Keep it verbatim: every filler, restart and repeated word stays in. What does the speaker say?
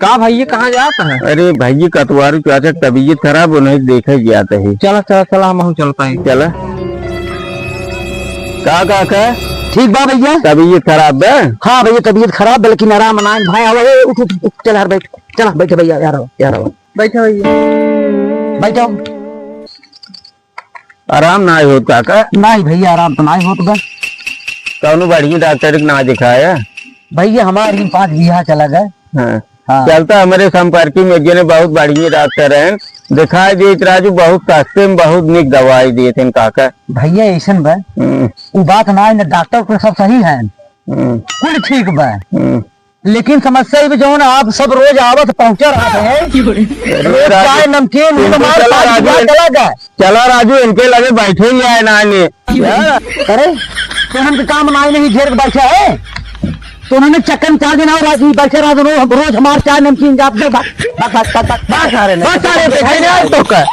का भइया, कहाँ जात है? अरे भइया, कटवारू चाचा क तबीयत खराब, उन्हें देखे जात है। चला, चला, चला, हमहूँ चलत ही। चला। का, का, का? ठीक बा भइया। तबीयत खराब बा? हाँ भइया, तबीयत खराब बा, लेकिन आराम नाई भाई। आवा, ए, उठ, उठ, उठ, चल यार, बैठ। चला, बैठ भइया, यार, आवा, यार, आवा। बैठो भइया। बैठो। आराम नाई होत काका? नाई भइया, आराम तो नाई होत बा। कौनो बढ़िया डॉक्टर के ना दिखाया? भइया, हमार ही पाँच बीघा चला गए। हाँ। हाँ। चलता हमरे संपर्की में एक जने बहुत बढ़िया डॉक्टर हैं, दिखाई देत राजू, बहुत सस्ते में बहुत निक दवाई देत हैं काका। भइया, ऐसन बा, हम्म। उ बात ना है, न डॉक्टर तो सब सही है, हम्म। कुल ठीक बा, हम्म। लेकिन समस्या ई बा, जौन आप सब रोज आवत पहुँचा रहत हैं, रोज राजू, चाय, नमकीन, इनके हमारे चला पास राजू, दिया इन-, चला गया। चला राजू, इनके लगे बैठे ही आए ना आने। अरे, तो हमके काम नाई नहीं घेर के बैठा है। तो उन्होंने चक्कर में चार दिन और रात में बैठे रहा, रोज, रोज हमार चाय नमकीन जात दे, बस, बस, बस, बस, बस, सारे ने। बस, सारे ने, खाई नहीं, तो का?